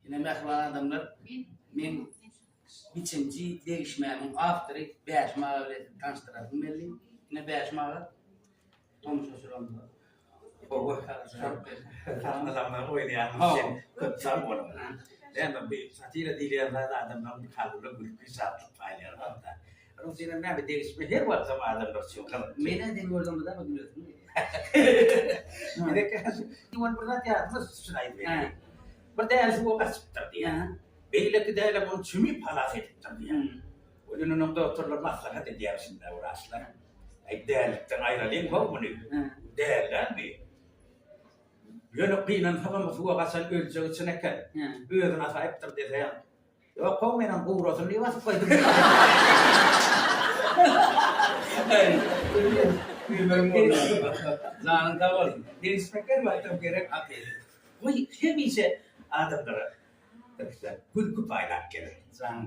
Ine mähriban adamlar, meň biçinji degişmämiň awtory Bäşim aga bilen sizi tanyşdyrasym geldi. Ine Bäşim aga, tomaşaçylarymyza. Hawa, sahnalanda oýnaýanyň üçin köp sag boluň. Näme bu satira diýilýän zat adamlaryň kalbyna gülki, şatlyk paýlaýan zat-da. Onuň üçinem näme degişme her wagtam adamlar üçin gyzykly. Men-ä seni görsem mydama gülesim gelýär. Ýöne bir zat ýadyma düşdi, şuny aýdyp bereýin. Bir däli suwa gaçypdyr diýýär. Beýleki dälem ony çümüp halas edipdir diýýär. Welin onuň dogtorlar maslahat edýär şunda wraçlar. Äý dälilikden aýralyň how muny. Dälidäl bi. Ýöne gynansagam suwa gaçan öljegi çyn eken. Özüni asaýypdyr deseň. Ýok how men ony gurasyn diýip asyp goýdum. Ömrüň bolsun. Janyň sag bolsun. Degişmek her wagtam gerek. Goý hemişe adamlara gülki paýlap geler. Janyň.